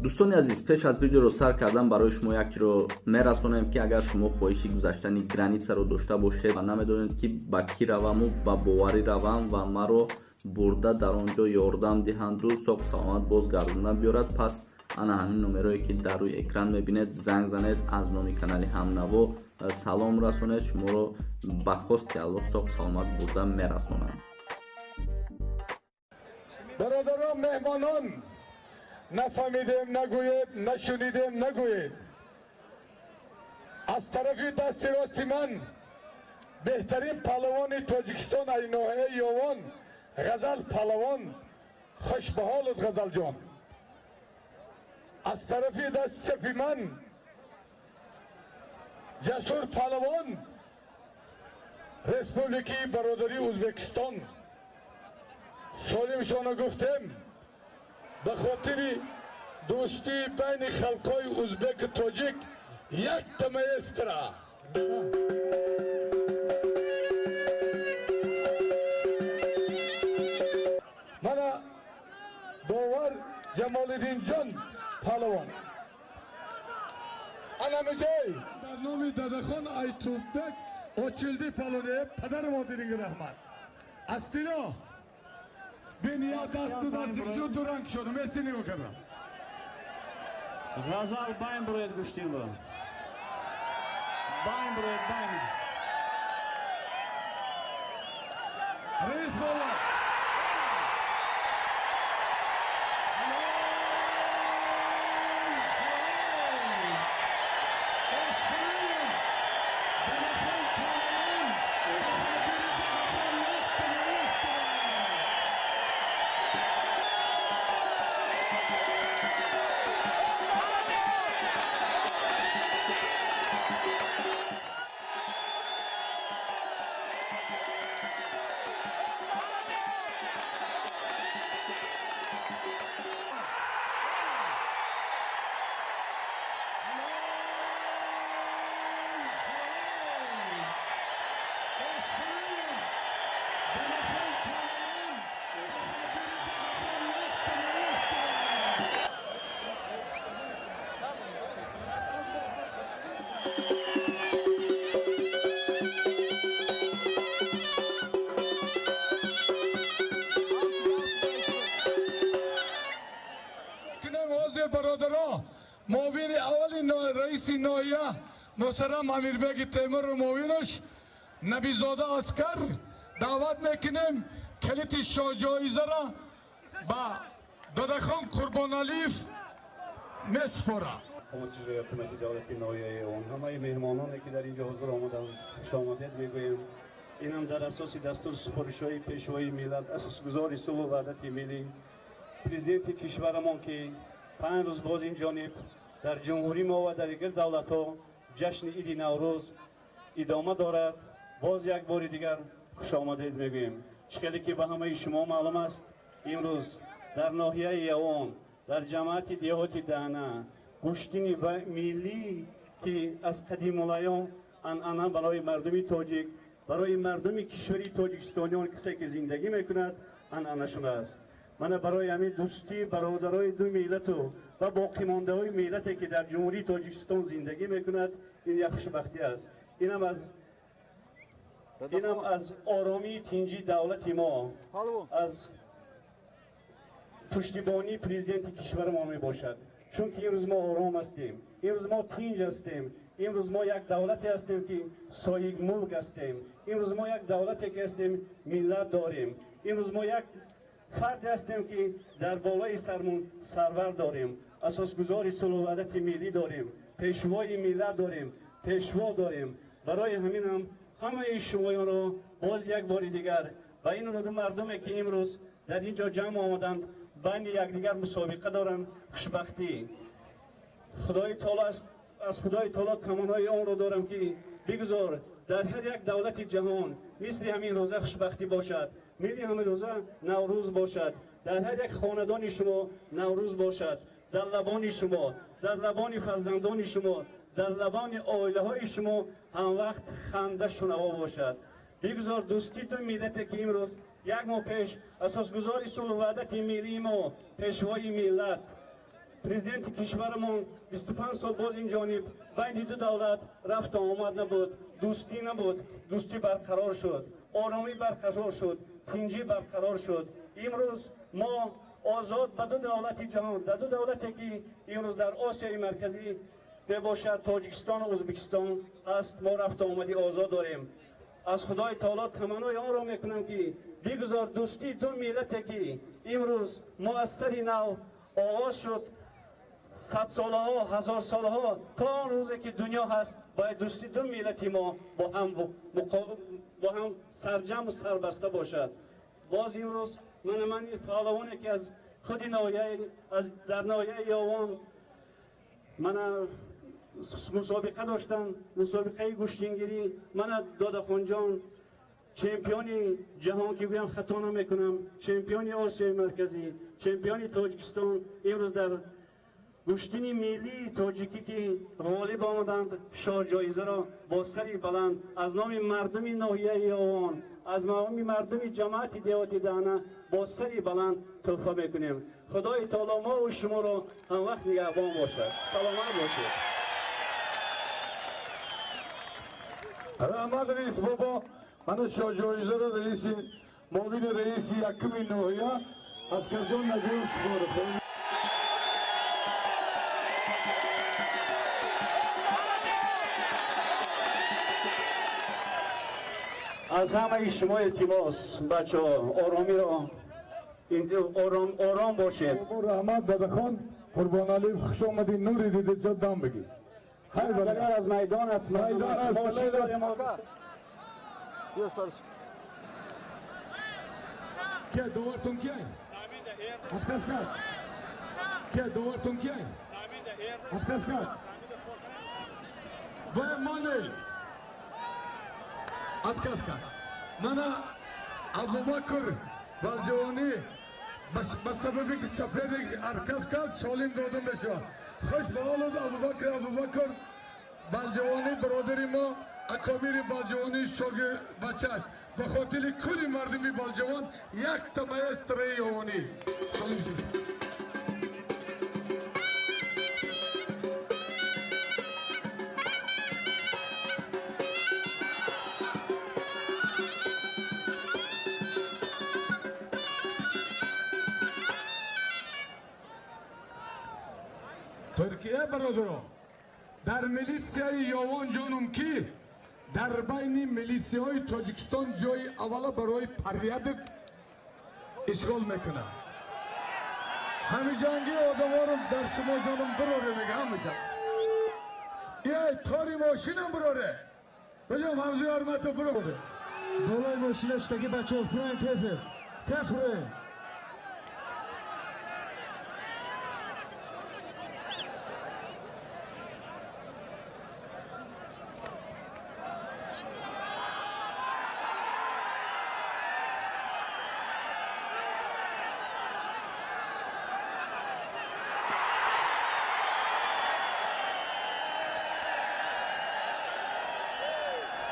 Дӯстони азиз, пеш аз видеоро сар кардан барои шумо якро мерасонем, ки агар шумо хоҳиши гузаштани границаро дошта бошед ва намедонед, ки ба кӣ раваму ба боварӣ равам ва маро бурда дар он ҷо ёрдам диҳанду соғ саломат бозгардонда биёрад, пас ана ҳамин номерое, ки дар рӯи экран мебинед, занг занед, аз номи канали Ҳамнаво салом расонед, шуморо ба хости Аллоҳ соғ саломат бурда мерасонанд. Бародарон, меҳмонон, нафаҳмидем нагӯед, нашунидем нагӯед. Аз тарафи дасти рости ман беҳтарин паҳлавони Тоҷикистон аз ноҳияи Ёвон Ғазал паҳлавон. Хушбаҳолут, Ғазалҷон. Аз тарафи дасти чапи ман Ҷасур паҳлавон, Республикаи бародарии Ӯзбекистон. Солимшона гуфтем, ба хотири дӯстии байни халқҳои узбеку тоҷик якта маэстро. Мана Бовар Ҷамолиддинҷон паҳлавон анамиҷой дар номи Дадахон Айтуббек очилди паҳлавон. Падару модаринги раҳмат. Астино беният дасту дасти ду ранг шуд, мести нигоҳ кардам. Ғазал, байн буроед, гӯштинро байн буроед, байн. Раис боло. Ҳозир, бародаро, муовини аввали раиси ноҳия муҳтарам Амирбеги Темуру муовинаш Набизода Аскар даъват мекунем, калити шоҳҷоизаро ба Додахон Қурбоналиев месупорад. Ҳукумати ҳукумати давлати ноҳияи он, ҳамаи меҳмононе, ки дар инҷо ҳузур омаданд, хушомадед мегӯем. Инам дар асоси дастур супоришҳои Пешвои миллат, асосгузори сулҳу ваҳдати миллӣ, президенти кишварамон, ки 5 рӯз боз ин ҷониб дар ҷумҳурии мо ва дар дигар давлатҳо ҷашни иди Наврӯз идома дорад, боз як бори дигар хушомадед мегӯем. Чӣ хеле ки ба ҳамаи шумо маълум аст, имрӯз дар ноҳияи Явон, дар ҷамоати деҳоти Даҳна, гӯштини миллӣ, ки аз қадимулайём анъана барои мардуми тоҷик, барои мардуми кишвари тоҷикистониён, касе ки зиндагӣ мекунад, анъана шудааст. Мана барои ҳамин дӯстии бародарои ду миллату ва боқимондаҳои миллате, ки дар Ҷумҳурии Тоҷикистон зиндагӣ мекунад, ин як хушбахтӣ аст. Инам аз оромии тинҷии давлати мо, аз пуштибонии президенти кишвари мо мебошад, чунки имрӯз мо ором ҳастем, имрӯз мо тинҷ ҳастем, имрӯз мо як давлате ҳастем, ки соҳибмулк ҳастем, имрӯз мо як давлате ки ҳастем, миллат дорем, имрӯз мо як фарде ҳастем, ки дар болои сармон сарвар дорем, асосгузори сулҳу ваҳдати миллӣ дорем, пешвои миллат дорем, пешво дорем. Барои ҳамин ҳам ҳамаи шумоёнро боз як бори дигар ва ин ду мардуме, ки имрӯз дар ин ҷо ҷамъ омаданд, байни якдигар мусобиқа доранд, хушбахтӣ. Худои таоло, аз Худои таоло таманнои онро дорам, ки бигузор дар ҳар як давлати ҷаҳон мисли ҳамин рӯза хушбахтӣ бошад, мисли ҳамин рӯза Наврӯз бошад, дар ҳар як хонадони шумо Наврӯз бошад, дар лабони шумо, дар лабони фарзандони шумо, дар лабони оилаҳои шумо ҳамвақт ханда шунаво бошад. Бигузор дӯстии ду миллате, ки имрӯз як моҳ пеш асосгузори сулҳу ваҳдати миллии мо, Пешвои миллат Президенти кишварамон 25 сол боз ин ҷониб байни ду давлат рафту омад набуд, дӯстӣ набуд, дӯстӣ барқарор шуд, оромӣ барқарор шуд, тинҷӣ барқарор шуд. Имрӯз мо озод ба ду давлати ҷаҳон, дар ду давлате ки имрӯз дар Осиёи Марказӣ мебошад, Тоҷикистону Ӯзбекистон аст, мо рафту омади озод дорем. Аз Худои Таоло таманнои онро мекунам, ки бигузор дӯстии ду миллате ки имрӯз мо аз сари нав оғоз шуд, садсолаҳо, ҳазорсолаҳо, то он рӯзе ки дунё ҳаст, бояд дӯстии ду миллати мо бо ҳам сарҷамъу сарбаста бошад. Боз имрӯз ман паҳлавоне ки аз худи ноҳияи, аз дар ноҳияи Ёвон мана мусобиқа доштанд, мусобиқаи гӯштингирӣ, мана Додахонҷон чемпиони ҷаҳон, ки гӯям хато намекунам, чемпиони Осиёи Марказӣ, чемпиони Тоҷикистон, имрӯз дар гӯштини миллии тоҷикӣ ки ғолиб омаданд, шоҳҷоизаро бо сари баланд аз номи мардуми ноҳияи Ёвон, аз номи мардуми ҷамоати деҳоти Даҳана бо сари баланд тӯҳфа мекунем. Худои Таоло мову шуморо ҳамвақт нигаҳбон бошад. Саломат бошед. Раҳмат, раис бобо. Мана шоҳҷоизаро раиси муовини раиси якуми ноҳия Аскарҷон Наҷиев супорад. Аз ҳамаи шумо илтимос, бачаҳо, оромиро ором бошед. Раҳмат, Дадахон Қурбоналиев, хуш омадӣ, нури дида, дам бигир. Агар аз майдон аст, майдон аст. Ке довартон ки? Отказ кард. Ке довартон ки? Отказ кард. Ва монел. Отказ кард. Мана Абубакр Балҷавонӣ ба сабаби ки соперник отказ кард, солим додум мешавад. Хуш ба ҳолат, Абубакр, Абубакр Балҷавонӣ, бародари мо, акобири Балҷавонӣ, шогирд бачааш, ба хотири кулли мардуми Балҷавон як маэстрои Ёвонӣ солим шуд. Туркия, бародарон, дар милитсияи Ёвон ҷонум, ки дар байни милитсияҳои Тоҷикистон ҷои аввала барои порядок ишғол мекунад. Ҳамиҷангии одаморо дар шумо ҷонум бироре мега ҳамаша. Эй, тори мошинам бироре. Баҷон ҳамзуи ҳурмату бироре. Болои мошина шудаги бачаҳо, фуроен тез, тез фуроен.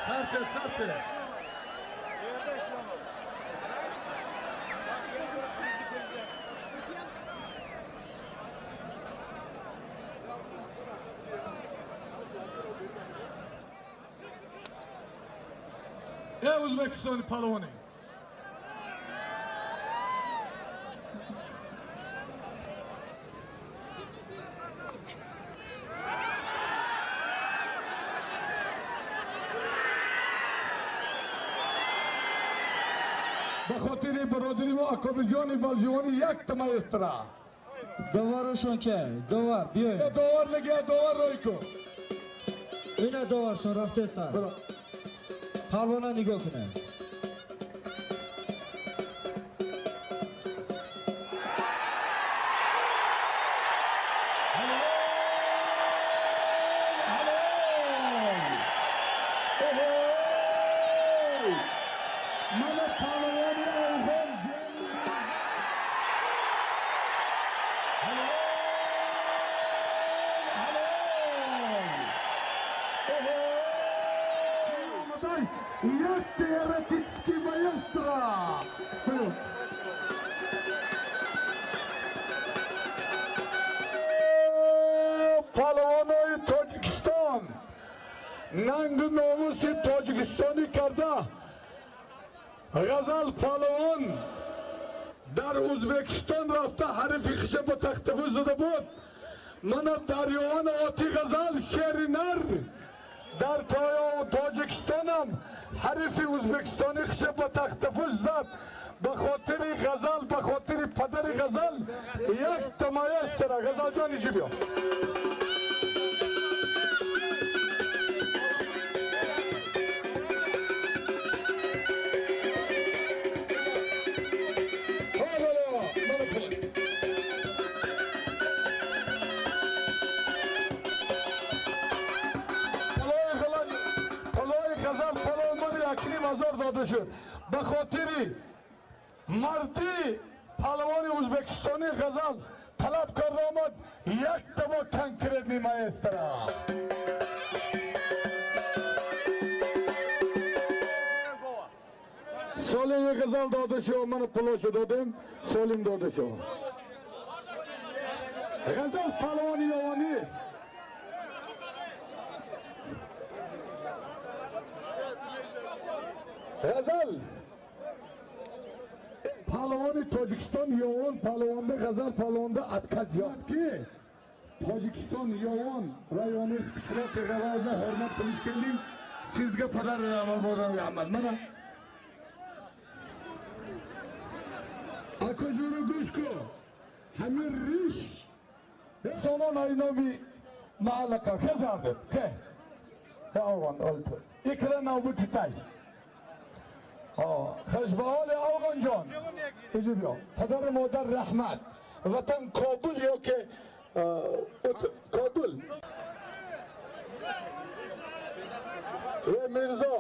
Сарте, сарте. Эй, Ӯзбекистони палвонӣ. Ба хотири бародари мо Акобирҷони Балҷувонӣ як маэстро. Доварашон ке? Довар, биёед. Довар мегӯяд, довар рой кун. Ина доваршон рафтесан. Палвона нигоҳ кунед. Мана паҳлавони афғон. Як тера. Нанг номуси тоҷикистонӣ карда Ғазал палвон дар Ӯзбекистон рафта ҳарифи хиша ба тахтабӯз зада буд. Мана дарёван оти Ғазал шери нар дар Тоҷикистонам ҳарифи ӯзбекистони хиша ба тахтапӯш зад. Ба хотири Ғазал, ба хотири падари Ғазал як тамоястара. Ғазалҷон, иҷи биё. Дода шуд ба хотири марди палвони ӯзбекистони Ғазал талаб карда омад як тамо конкретный маэстро. Солими Ғазал дода шуд, мана пулошу додем, солим дода шуд. Ғазал палвони ёвонӣ Ғазал палвони Тоҷикистон ёвон палвонда Ғазал палвонда отказ ёфт ки Тоҷикистон ёвон райони қишлоқи Ғаразда ҳурмат қилиш келдим. Sizga падар rahmat rahmat. Mana акажура гӯш кун, ҳамин риш сомон айноми маалақа хезарди хе афғон олту икра навбути тай. Хушбаҳоли Афғонҷон, иҷи биё. Падару модар раҳмат. Ватан Кобул ё ки Кобул. Е Мирзо,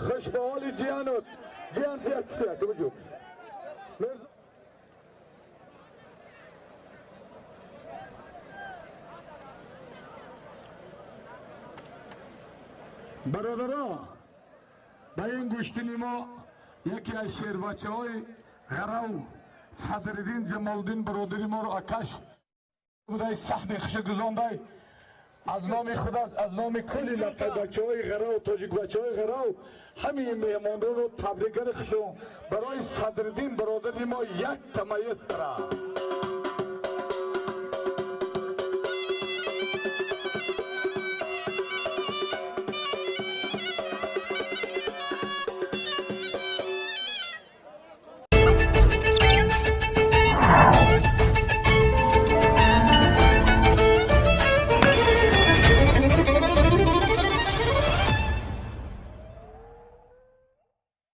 хушбаҳоли ҷиянут. Ҷиян тиячтия, кибуҷук. Мирзо бародаро, ба ин гӯштини мо яке аз шербачаҳои Ғарав Садриддин Ҷамолиддин бародари моро акаш будай саҳми хуша гузондай. Аз номи худас, аз номи кулли лақабачаҳои Ғарав, тоҷикбачаҳои Ғарав ҳамин меҳмононро табрикани хушо барои Садриддин бародари мо як тамаестра.